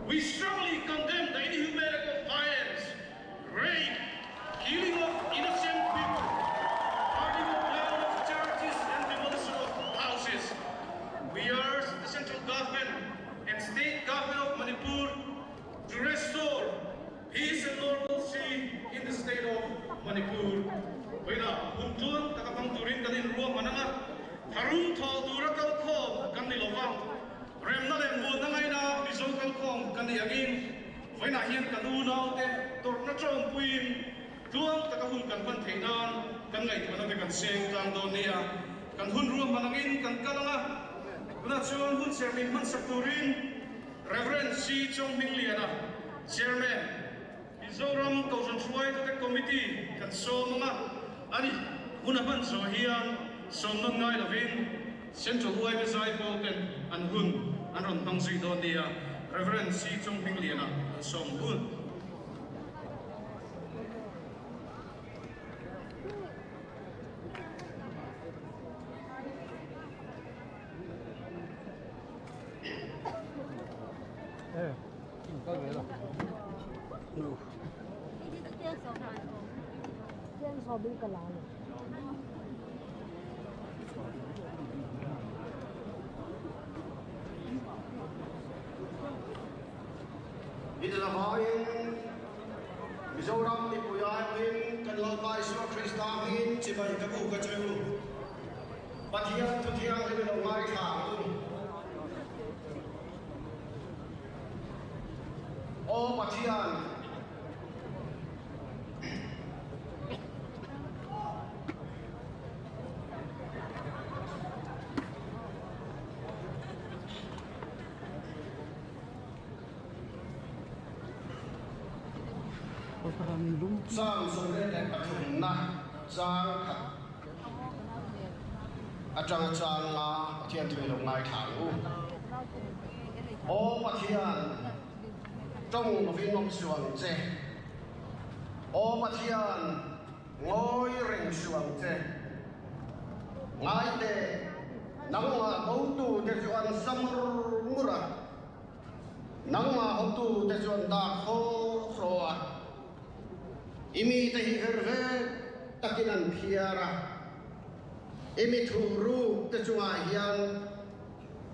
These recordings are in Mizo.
We strongly condemn the inhumane act of violence, rape, killing of innocent people, burning of down of churches and demolition of houses. We urge the central government and state government of Manipur to restore peace and normalcy in the state of Manipur. Vawiinah hun tluang taka hmang turin kan inruahman ang a, tharum thawh tura kalkhawm kan ni lo va, remna leh muanna ngaina Mizo kalkhawm kan ni angin vawiinah hian kan unaute tawrhna tawngpuiin tluang taka hun kan hman theih nan kan ngaihtuahna te kan seng tlang dawn nia. Kan hun ruahman angin kan kal ang a, tunah chuan hun sermin hmansak turin Rev. C. Chonghmingliana, Chairman, Mizoram Kohhran Hruaitute Committee kan sawm ang a, ani hun a hman zawh hian sawm nawn ngai lovin Central YMA Zaipawl ten an hun an rawn hmang zui dawn nia, Rev. C. Chonghmingliana an sawm hun. Mitlavain Mizoram mipui aiawhin kan Lalpa Isua Krista hmingin chibai ka buk a che u. Pathian thu thianghlim i lo ngaithla ang u. Aw Pathian, Chang 23na chang khat atanga chang nga Pathian thu i lo ngaithla ang u. Aw Pathian, tawng lovin awm suh ang che. Aw Pathian, ngawi reng suh ang che. Ngai teh, nangmah botute chu an sa mur mur a. Nangmah hotute chu an dak hraw hraw a, i mite hi ver vek takin an phiar a. I mi thuhruk te chungah hian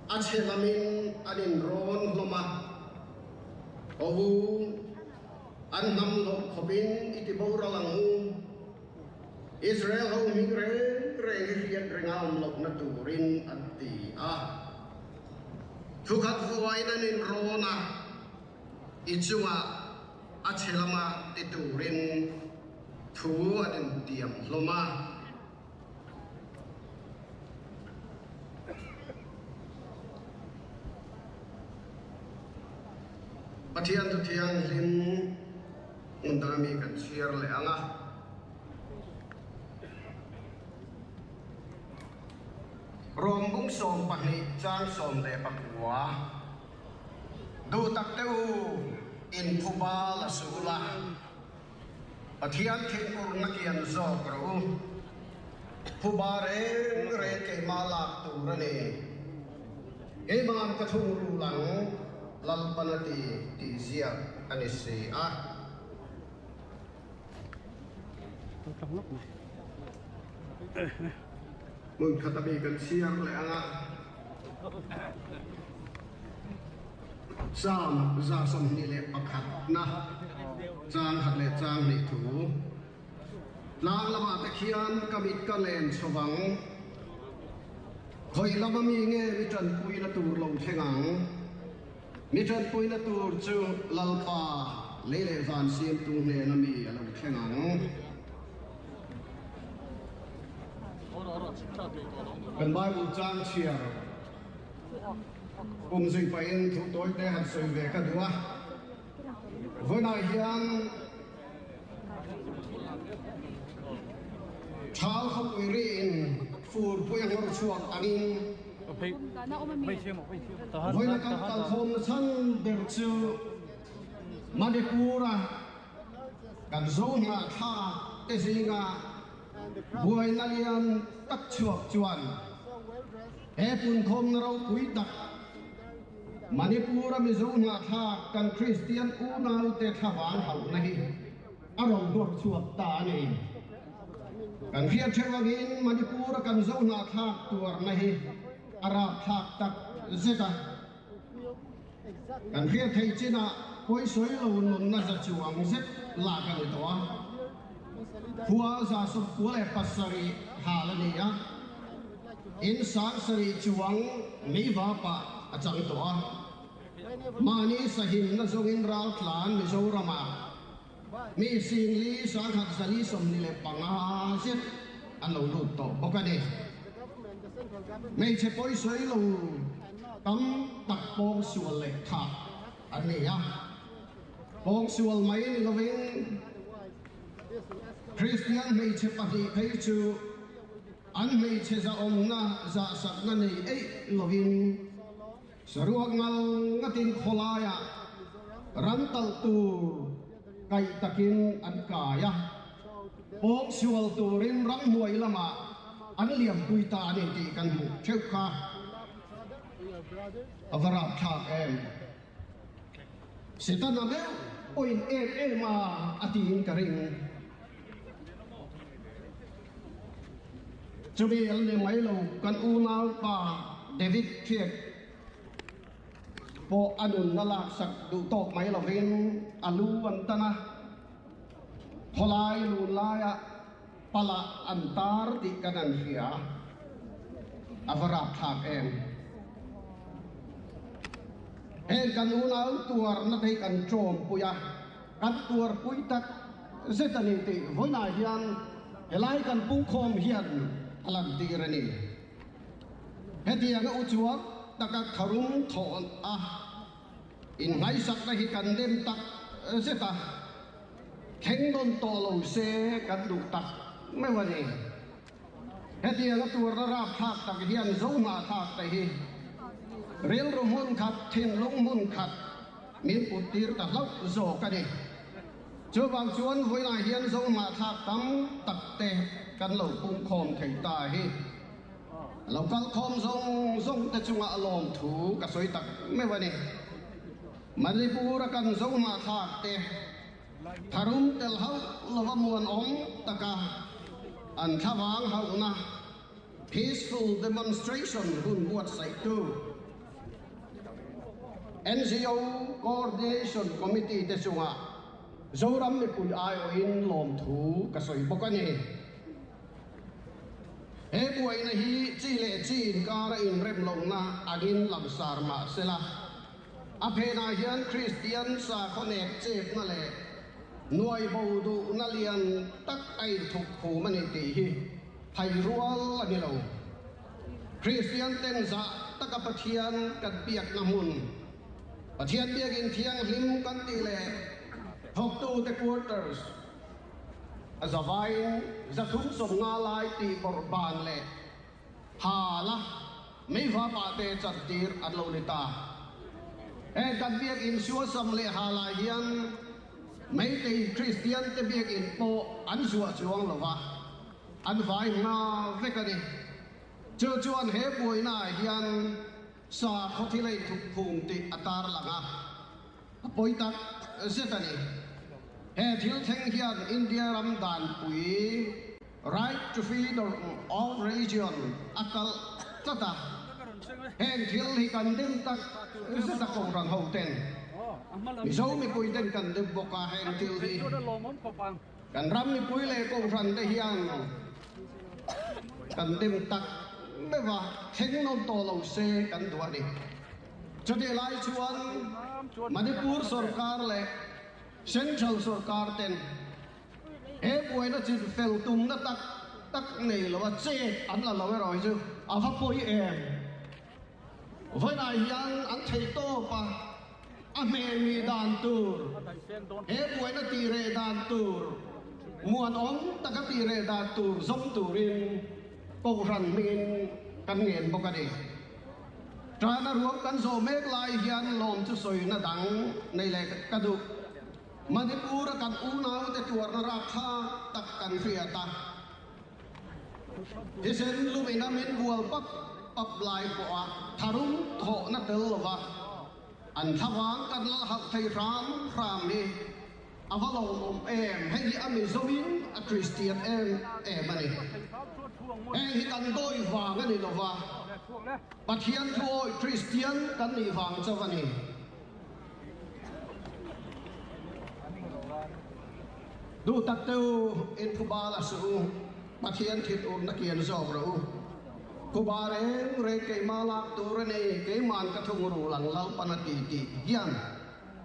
a chhe lamin an inrawn hlawm a, Aw u, an hnam hlawh khawpin i ti boral ang u. Israel ho hming reng reng hi hriat renga awm lohna turin an ti a. Thukhat vuain an inrawn a, i chungah a chhe lama ti turin thu an intiam hlawm a. Pathian chu thianghlim hmun danga mi kan chhiar leh ang a. Rom bung 12 chang 19. Duh tak te u, in phuba la suh la. Pathian thinurna kian zawk rawh u. Phuba reng reng keimah lak tur a ni. Keima'n ka thungrul ang, Lalpan a ti tih ziak a ni si a. Hmun khat a mi kan chhiar leh ang a. Psalm 21 na chang khat leh chang hnih thu. Tlang lamah te khian ka mit ka len chho vang. Khawi lama mi nge mi tanpuina tur lo thleng ang? Mi tanpuina tur chu Lalpa lei leh van siamtu hnena mi a lo thleng ang. Kan Bible chang chhiar kum zui pahin thu tawi te han sawi ve ka duh a. Vawiinah hian Thal khawpui riin furpui a nghawr chhuak angin vawiina kan kalkhawmna chhan ber chu Manipur-a kan zo hnahthlak te zinga buaina lian tak chhuak chuan he punkhawmna ropui tak Manipur-a Mizo hnahthlak kan Kristian unaute thlavang hauhna hi a rawn dawr chhuak ta a ni. Kan hriat theuh angin Manipur-a kan Zo hnahthlak tuarna hi a rapthlak tak zet a. Kan hriat theih chinah pawisawi lo nunna za chuang zet lak a ni tawh a. Khua 97 hal a ni a. In 7000 chuang meiva pah a chang tawh a. Mahni sahimna zawngin raltlan Mizoramah mi singli 1425 zet an lo lut tawh bawk a ni. Hmeichhe pawisawi lo tam tak pawngsual leh thah an ni a. Pawngsual mai ni lovin Kristian hmeichhe pahnih phei chu An hmeichhe zahawmna zahsakna nei eih lovin saruak ngal ngatin khawlaiah ran talh tur kaih takin an kai a, pawngsual turin ramhnuai lamah an liampui ta a ni tih kan hmuh theuh kha a va rapthlak em. Setana meuh pawhin em em a a tiin ka ring. Chumi an ni mai lo, kan unaupa David Thiek pawh a nunna laksak duh tawk mai lovin a lu an tan a, khawlai lun laiah palah an tar tih kan an hria, a va rapthlak em. Heng kan unau tuarna te hi kan tawmpui a, kan tuarpui tak zet a ni tih vawiinah hian helai kan pungkhawm hian a lantir a ni. Hetianga uchuak taka tharum thawh a innghaisakna hi kan dem tak zet a, thleng nawn tawh lo se kan duh tak meuh a ni. Hetianga tuarna rapthlak tak hian zo hnahthlak te hi rilru hmun khat, thinlung hmun khat min put tir ta hlauh zawk a ni. Chuvang chuan vawiinah hian zo hnahthlak tam tak te kan lo pungkhawm thei ta hi. Lo kalkhawm zawng zawng te chungah lawmthu ka sawi tak meuh a ni. Manipur-a kan zo hnahthlak te Tharum tel hauh lova muanawm taka an thlavang hauhna. Peaceful Demonstration hun buatsaihtu NGO Coordination Committee te chungah Zoram mipui aiawhin lawmthu ka sawi bawk a ni. He buaina hi chi leh chi inkara inrem lohna angin langsar mah sela, a phenah hian Kristian sakhaw nek chepna leh nuai bo duhna lian tak a inthup khum a ni tih hi thai rual a ni lo. Kristian ten zah taka Pathian kan biakna hmun, Pathian biakin thianghlim kan tih leh thawktute quarters, A zavaiin 350 lai tih bawrh ban leh hal a meiva pahte chantir an lo ni ta. Heng kan biakinn suasam leh halai hian Meitei Kristiante biakinn pawh an zuah chuang lo va, an vai hma vek a ni. Chu chuan he buainaah hian sakhaw thil a inthup phum tih a tarlang a. A pawi tak zet a ni. He thil thleng hian India ram danpui Right to Freedom of Religion a kalh tlat a. Heng thil hi kan dem tak zet a Kohhran ho ten Mizo mipui ten kan dem bawk a heng thil hi kan ram mipui leh Kohhran te hian kan dem tak meuh a, thleng nawn tawh lo se kan duh a ni. Chutih lai chuan Manipur sorkar leh Central sorkar ten he buaina chin fel tumna tak tak nei lo a chet an la lo erawh hi chu a va pawi em. Vawiinah hian an theih tawp a, a hmehmi dan tur, he buaina tih reh dan tur, muanawm taka tih reh dan tur zawm turin Kohhran hmingin kan ngen bawk a ni. Ṭana ruang kan zawh mek lai hian lawm chu sawina dang nei leh ka duh. Manipur-a kan unaute tuarna rapthlak tak kan hriat a. Thisen lumina min bual pap pap lai pawha tharum thawhna tel lova an thlavang kan la hauh thei hram hram hi A va lawmawm em? Hei hi a Mizoin a Kristian em em a ni. Heng hi kan dawi vang a ni lo va, Pathian thu awih Kristian kan nih vang chauh a ni. Duh tak te u, in phuba la suh u, Pathian thil urna kian zawk rawh u. Phuba reng reng keimah lak tur a ni, keima'n ka thungrul ang Lalpan a ti tih hian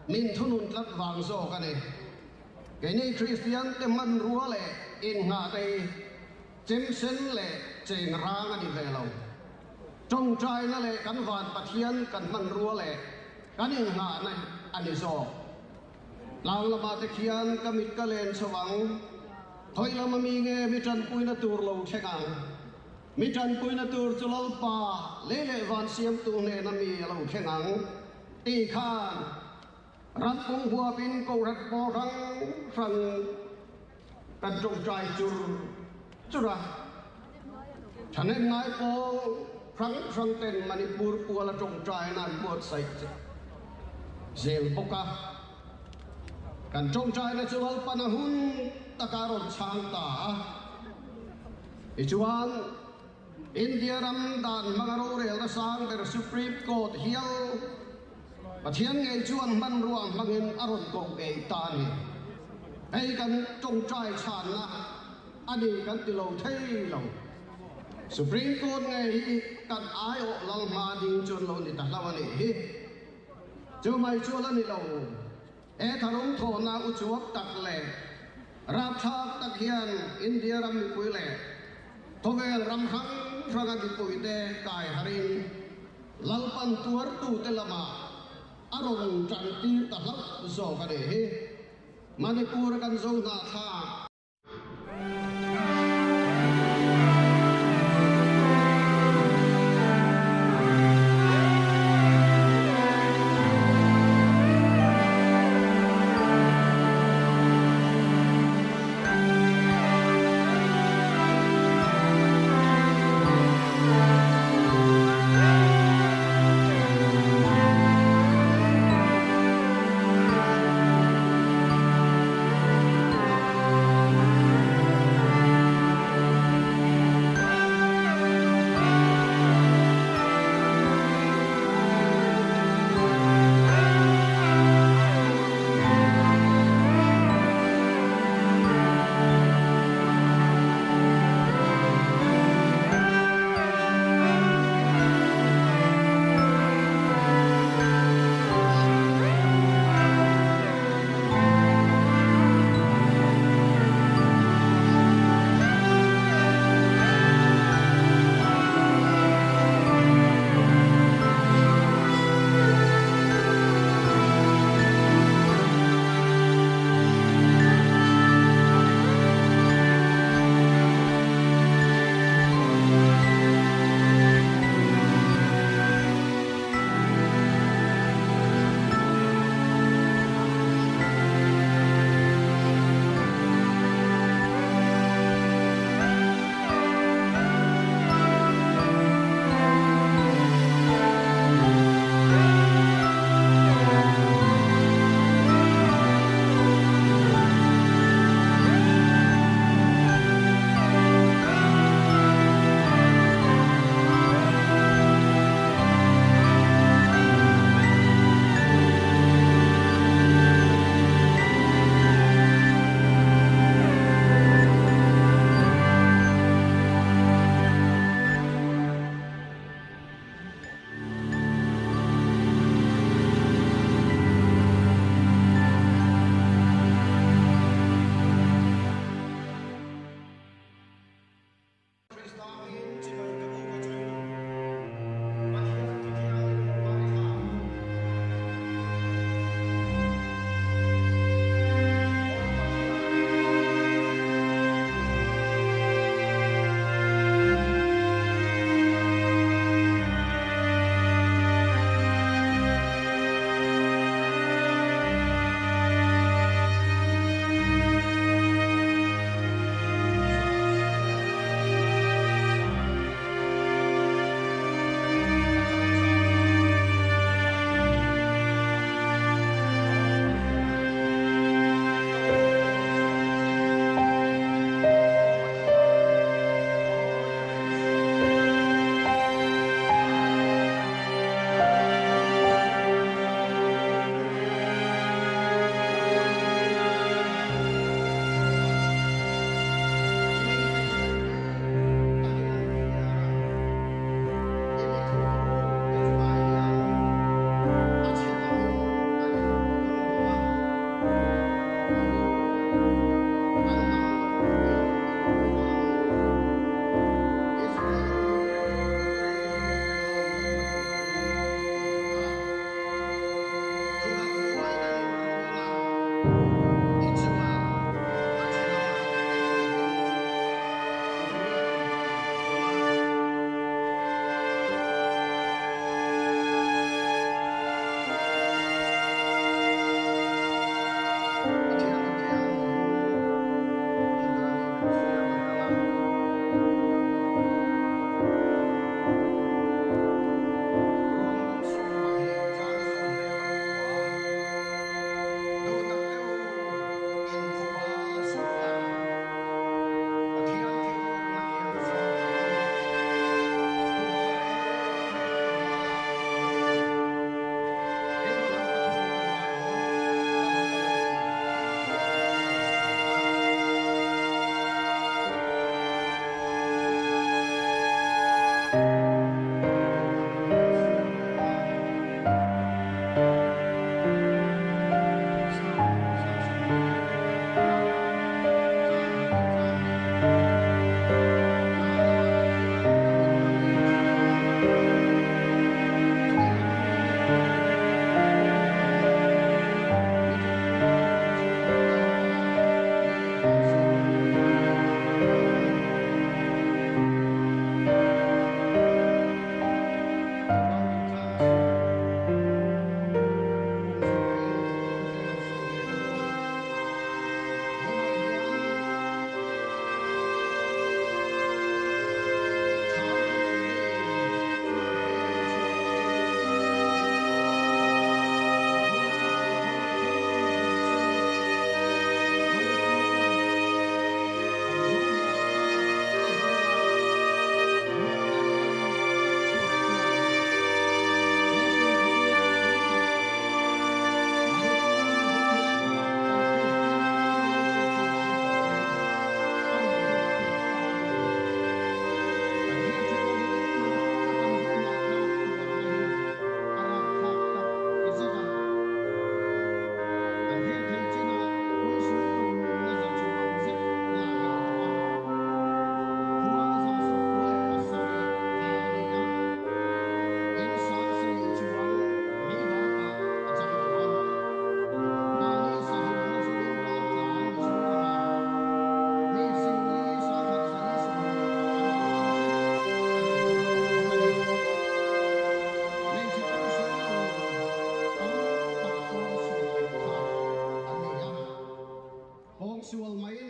Min thunun tlat vang zawk a ni. Keini Kristian te hmanrua leh innghah te hi chemsen leh cheng rang a ni ve lo. Tawngtaina leh kan van Pathian kan hmanrua leh kan innghahna a ni zawk. Tlang lamah te khian ka mit ka len chho ang. Khawi lama mi nge mi tanpuina tur lo thleng ang? Mi tanpuina tur chu Lalpa lei leh van siamtu hnena mi a lo thleng ang. Ti khan ram pum huapin Kohhran pawl hrang hrang kan tawngtai chur chur a. Thahnem ngai pawl hrang hrang ten Manipur puala tawngtaina an buatsaih zel bawk a. Kan tawngtaina chu Lalpana hun taka rawn chhang ta a. Tichuan. India ram dan hmanga rorelna sang ber Supreme Court hial Pathian ngei chuan hmanrua hmangin a rawn koh ngei ta a ni. Hei kan tawngtai chhanna a ni kan ti lo thei lo. Supreme Court ngei hi kan aiawh lal hma ding chuan lo ni ta hlo a nih hi. Chu mai chu la ni lo. He tharum thawhna uchuak tak leh rapthlak tak hian India ram mipui leh khawvel ram hrang hranga mipuite kai harin Lalpan tuartute lamah a rawn tantir ta hlauh zawk a nih hi. Manipur kan zo hnahthlak. sual mai.